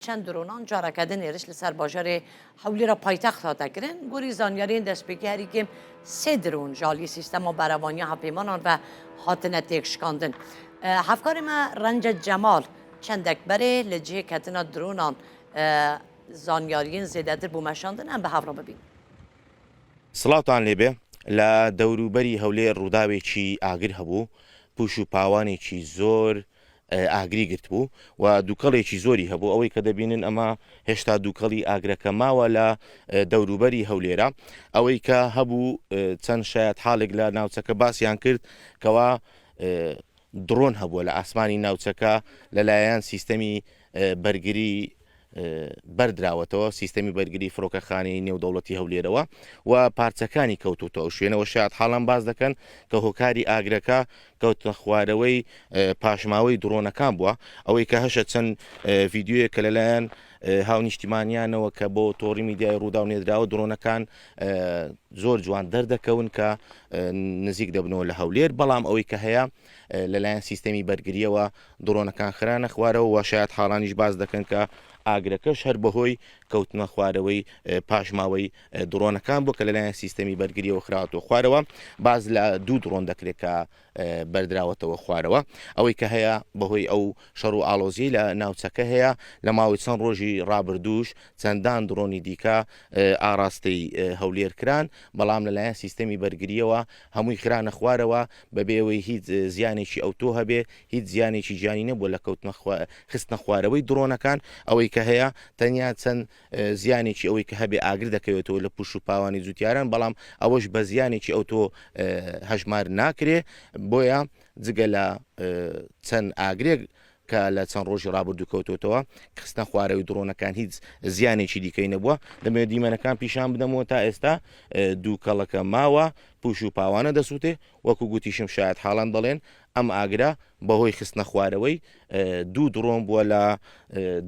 Çend dronan careke din êriş li ser bajarê Hewlêra paytext hate kirin. Gorî zanyariyên destpêkê herî kêm sê dron ji aliyê sîstema berevaniya hevpeymanan ve hatine têkşikandin. Hevkarê me Rence Cemal çendek berê li cihê ketina dronan zanyariyên zêdetir bo meşandin em bi hev re bibînin. Silavtan lê be. Li dewrûberî Hewlêr rûdawêkî agir hebû. Pûş û pawanêkî zor ئاگری گرتبوو و دووکەڵێکی زۆری هەبوو، ئەوەی کە دەبینن ئەمە هێشتا دووکەڵی ئاگرەکە ماوە لە دەوروبەری هەولێرە. ئەوەی کە هەبوو چەند شایەت حاڵێک لە ناوچەکە باسیان کرد کەوا دڕۆن هەبووە لە ئاسمانی ناوچەکە لەلایەن سیستەمی بەرگری بەردراوەتەوە سیستەمی بەرگری فڕۆکەخانەی نێودەوڵەتی هەولێرەوە و پارچەکانی کەوتوتە ئەو شوێنەوە شایەت حاڵان باس دەکەن کە هۆکاری ئاگرەکە کەوتنە خوارەوەی پاشماوەی دڕۆنەکان بووە ئەوەی کە هەشە چەند ڤیددیوەیە کە لەلایەن هاونیشتیمانیانەوە کە بۆ تۆڕی میدیای ڕوودا و نێدراوە درۆنەکان زۆر جوان دەردەکەون کە نزیک دەبنەوە لە هەولێر بەڵام ئەوەی کە هەیە لەلایەن سیستەمی بەرگریەوە دڕۆنەکان خرانە خوارەوە و شایەتحاڵانیش باس دەکەن کە ئاگرەکەش هەر بەهۆی کەوتنە خوارەوەی پاشماوەی دڕۆنەکان بووە کە لەلایەن سیستەمی بەرگریەوە خراوەتەوە خوارەوە. باس لە دوو دڕۆن دەکرێت کە بەردراوەتەوە خوارەوە. ئەوەی کە هەیە بەهۆی ئەو شەڕ و ئاڵۆزیەی لە ناوچەکە هەیە لە ماوەی چەند ڕۆژی ڕابردووش چەندان دڕۆنی دیکە ئاڕاستەی هەولێر کران، بەڵام لەلایەن سیستەمی بەرگریەوە هەمووی خرانە خوارەوە بەبێ ئەوەی هیچ زیانێکی ئەوتۆ هەبێ، هیچ زیانێکی گیانی نەبووە لە کەوتنە خستنە خوارەوەی دڕۆنەکان، ئەوەی کە هەیە تەنیا چەند زیانێکی ئەوەی کە هەبێ ئاگر دەکەوێتەوە لە پوش و پاوانی جوتیاران، بەڵام ئەوەش بە زیانێکی ئەوتۆ هەژمار ناکرێ، بۆیە جگە لە چەند ئاگرێک کە لە چەند ڕۆژی ڕابردوو کەوتۆتەوە، خستنە خوارەوەی دڕۆنەکان هیچ زیانێکی دیکەی نەبووە. دەمەوێت دیمەنەکان پیشان بدەمەوە تا ئێستا دووکەڵەکە ماوە، پوش و پاوانە دەسووتێ، وەکو گوتیشم شایەتحاڵان دەڵێن ئەم ئاگرە بەهۆی خستنە خوارەوەی دوو دڕۆن بووە لە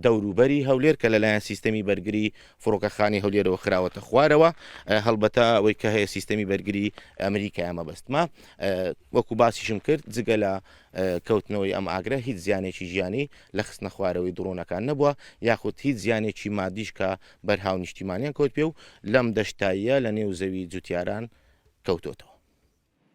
دەوروبەری هەولێر کە لەلایەن سیستەمی بەرگری فڕۆکەخانەی هەولێرەوە خراوەتە خوارەوە، هەڵبەتە ئەوەی کە هەیە سیستەمی بەرگری ئەمریکایە مەبەستمە وەکو باسیشم کرد جگە لە کەوتنەوەی ئەم ئاگرە هیچ زیانێکی ژیانی لە خستنە خوارەوەی دڕۆنەکان نەبووە یاخود هیچ زیانێکی مادیش کە بەر هاونیشتیمانیان کەوت پێ و لەم دەشتاییە لە نێو زەوی جوتیاران کەوتۆتەوە.